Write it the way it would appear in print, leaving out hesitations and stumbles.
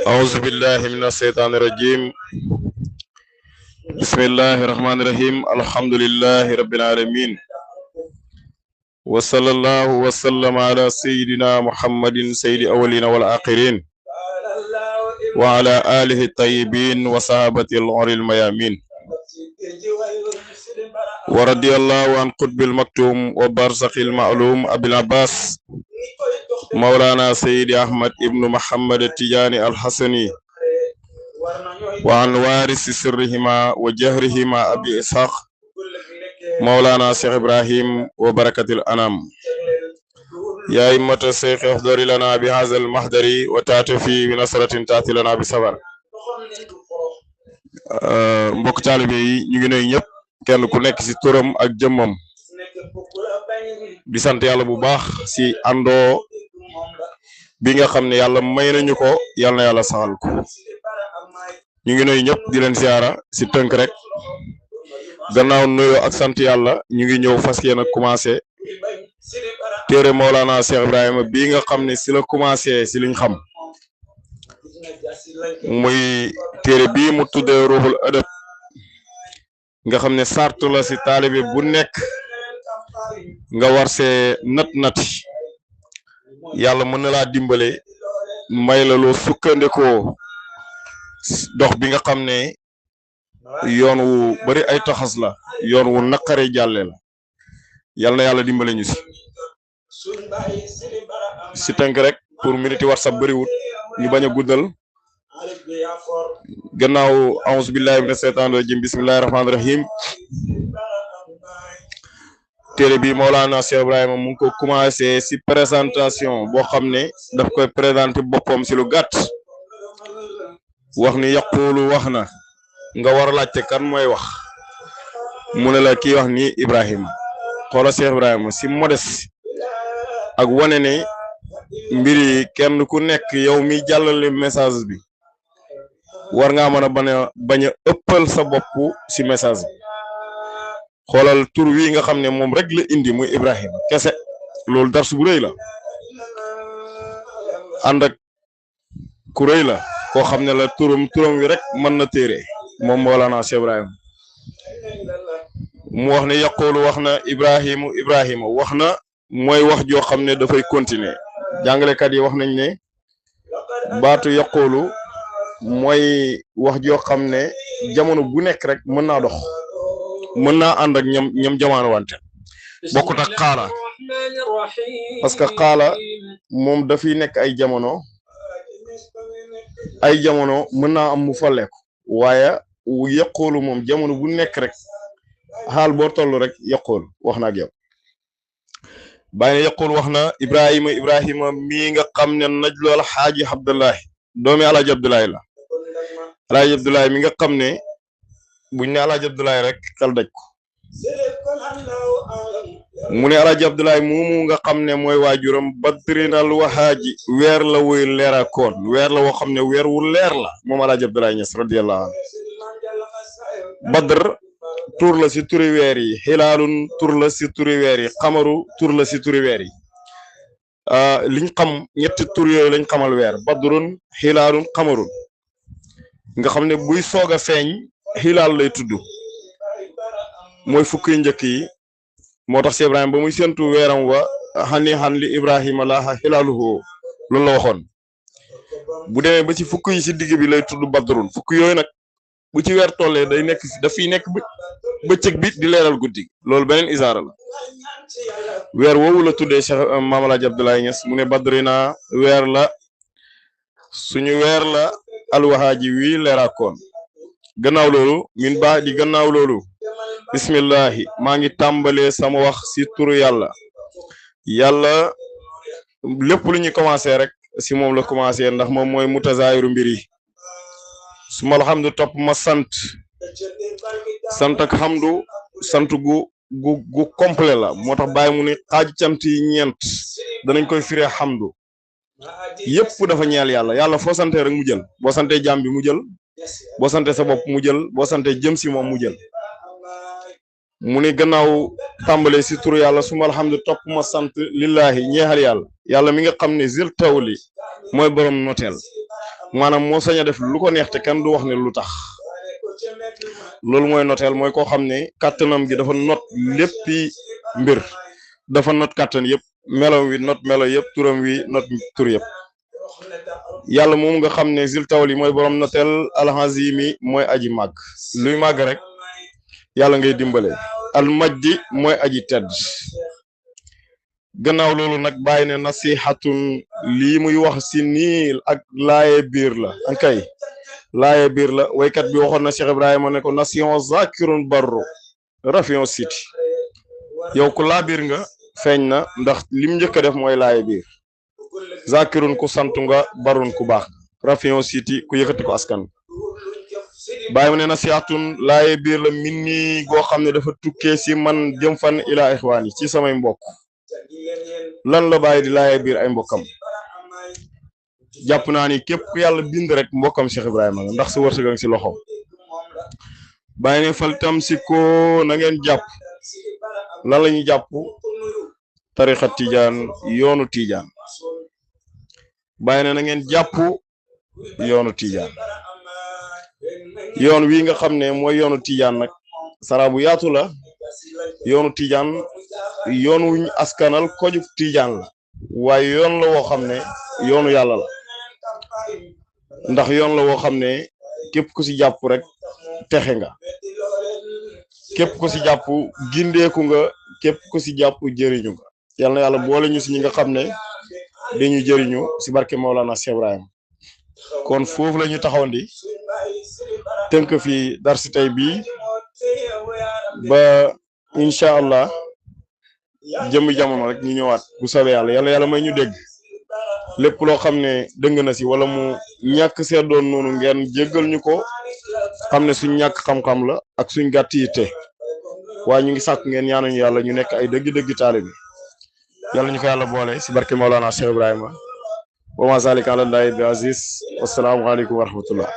أعوذ بالله من الشيطان الرجيم بسم الله الرحمن الرحيم الحمد لله رب العالمين وصلى الله وسلم على سيدنا محمد سيد الأولين والآخرين وعلى آله الطيبين وصحابة الغر الميامين ورضي الله عن قطب المكتوم وبرزخ المعلوم أبي العباس مولانا سيد أحمد ابن محمد التجاني الحسني وعن وارث سرهما وجهرهما أبي إسحاق مولانا شيخ إبراهيم وبركة الأنام يا إمة الشيخ احضر لنا بهذا المحضر وتعتفي بنصرة تأتي لنا بصبر mbokk taalibe yi ñu ngi nuyu ñëpp kenn ku nekk ci turam ak jëmmam di sant yàlla bu baax ci àndoo bi nga xam ne yàlla may nañu ko yàlla na yàlla saxal ko ñu ngi nuyu ñëpp di leen ziara ci tënk rek gannaaw nuyoo ak sant yàlla ñu ngi ñëw fas yéene commencé téere Mawlana Cheikh Ibrahima bii nga xam ne ci la commencé ci liñ xam muy téere bii mu tuddee ruuxul adab nga xam ne sartu la ci taalibe bu nekk nga war see nati yàlla mën na laa dimbale may la loo sukkandikoo dox bi nga xam ne yoon wu bari ay taxas la yoon wu naqare jàlle la yàlla na yàlla dimbale ñu ci tënk rek pour minute WhatsApp bariwut ñu bañ a guddal gannaaw a'uuzu billahi mina shaytaani rajim bismillahi rahmaani rahim téere bi Mawlana Cheikh Ibrahima mu ngi ko commencé ci présentation boo xam ne daf koy présenter boppam ci lu gàtt wax ni yaqulu wax na nga war a laajte kan mooy wax mu ne la kii wax ni Ibrahima xoola Cheikh Ibrahima ci modeste ak wane ne mbir yi kenn ku nekk yow mi jàllale message bi war ngaa mën a bañ a ëppal sa bopp ci message bi xoolal tur wi nga xam ne moom rek la indi muy Ibrahima kese loolu darsu bu rëy la ànd ak ku rëy la koo xam ne la turam wi rek mën na téere moom Mawlana Cheikh Ibrahima mu wax ne yaqulu wax na Ibrahima wax na mooy wax joo xam ne dafay continuer jàngalekat yi wax nañ ne baatu yaqulu mooy wax joo xam ne jamono bu nekk rek mën naa dox mën naa ànd ak ñam jamono wante bokkut ak xaala parce que xaala moom dafiy nekk ay jamono mën naa am mu folleeku waaye yaqulu moom jamono bu nekk rek xaal boo toll rek yaqulu wax na ak yow bàyyi ne yaqulu wax na Ibrahima mii nga xam ne naj lool xaaji Abdullahi doomi Alaaji Abdullahi la Alaaji Abdullahi mi nga xam ne buñ ne Alaaji Abdullahi rek xel daj ko mu ne Alaaji Abdullahi moomu nga xam ne mooy waajuram badrinal waxaaji weer la wuy leerakoon weer la woo xam ne weer wu leer la moom Alaaji Abdullahi Ñas radiyallahu anhu badr tur la ci turi weer yi xilaalun tur la ci turi weer yi xamaru tur la ci turi weer yi liñ xam ñetti tur yooyu lañ xamal weer badrun xilaalun xamarun nga xam ne buy soog a feeñ xilaal lay tudd mooy fukki njëkk yi moo tax Cheikh Ibrahima ba muy séntu weeram wa xan li Ibrahima laaxa xilaaluhu loolu la waxoon bu demee ba ci fukk yi ci digg bi lay tudd badrun fukk yooyu nag bu ci weer tollee day nekk dafiy nekk bëccëg bi di leeral guddi loolu beneen isaara la weer woowu la tuddee Cheikh Maam Alaaji Abdoulaye Niass mu ne badrina weer la suñu weer la alwahaaji wi leeraakoon gannaaw loolu min ba di gannaaw loolu bismillahi maa ngi tàmbalee sama wax ci turu yàlla lépp lu ñu commencé rek ci moom la commencé ndax moom mooy mutazaayiru mbir yi suma alhamdu topp ma sant ak hamdu sant gu complet la moo tax bàyyi mu ne xaaju cant yi ñeent danañ koy firee hamdu yëpp dafa ñeel yàlla foo sante rek mu jël boo sante jaam bi mu jël boo sante sa bopp mu jël boo sante jëm ci moom mu jël mu ni gannaaw tàmbale si turu yàlla suma alhamdu topp ma sant lillahi ñeexal yàlla mi nga xam ne zil tawli mooy borom noteel maanaam moo sañ a def lu ko neex te kenn du wax ne lu tax loolu mooy noteel mooy koo xam ne kàttanam gi dafa not léppi mbir dafa not kàttan yëpp melo wi not melo yëpp turam wi not tur yëpp yàlla moom nga xam ne zil tawli mooy borom noteel alhazimi mooy aji màgg luy màgg rek yàlla ngay dimbale al majdi mooy aji tedd gannaaw loolu nag bàyyi ne nasihatun lii muy wax si nii ak laaye biir la ankay laaye biir la waykat bi waxoon na Cheikh Ibrahima ne ko nation zakirun barru rafion siti yow ku laa biir nga feeñ na ndax lim njëkk a def mooy laaye biir zakirun ku santu nga barun ku baax rafion siti ku yëkkati ko askan bàyyi mu ne nasihatun laaye biir la min nii goo xam ne dafa tukkee si man jëm fan ila ixwaan yi ci samay mbokk lan la bàyyi di laaye biir ay mbokkam jàpp naa ni képp ku yàlla bind rek mbokkam Cheikh Ibrahima la ndax sa wërsëg si loxo bàyyi ne fal tam si ko na ngeen jàpp lan la ñuy jàpp tarixa tijaan yoonu tijaan bàyyi ne na ngeen jàpp yoonu tijaan yoon wi nga xam ne mooy yoonu tijaan nag sara bu yaatu la yoonu tijaan yoon wuñ askanal koju tijaan la waaye yoon la woo xam ne yoonu yàlla la ndax yoon la woo xam ne képp ku si jàpp rek texe nga képp ku si jàpp gindeeku nga képp ku si jàpp jëriñu nga yal na yàlla boole ñu si ñi nga xam ne dañu jëriñu si barke Maolana Cheikh Ibrahima kon foofu la ñu taxawandi tënk fi darsi tey bii ba incha allah jëmmi jamono rek ñu ñëwaat bu soobee yàlla yàlla may ñu dégg lépp loo xam ne dëng na si wala mu ñàkk seddoon noonu ngeen jéggal ñu ko xam ne suñ ñàkk xam-xam la ak suñ gàtt yitte waaye ñu ngi sàkk ngeen ñaanuñu yàlla ñu nekk ay dëgg-dëgg taalibe yàlla ñu ko yàlla boole si barke Maolana Cheikh Ibrahima wa ma zalika ala llahi bi aziz wassalaamu aleykum wa rahmatullah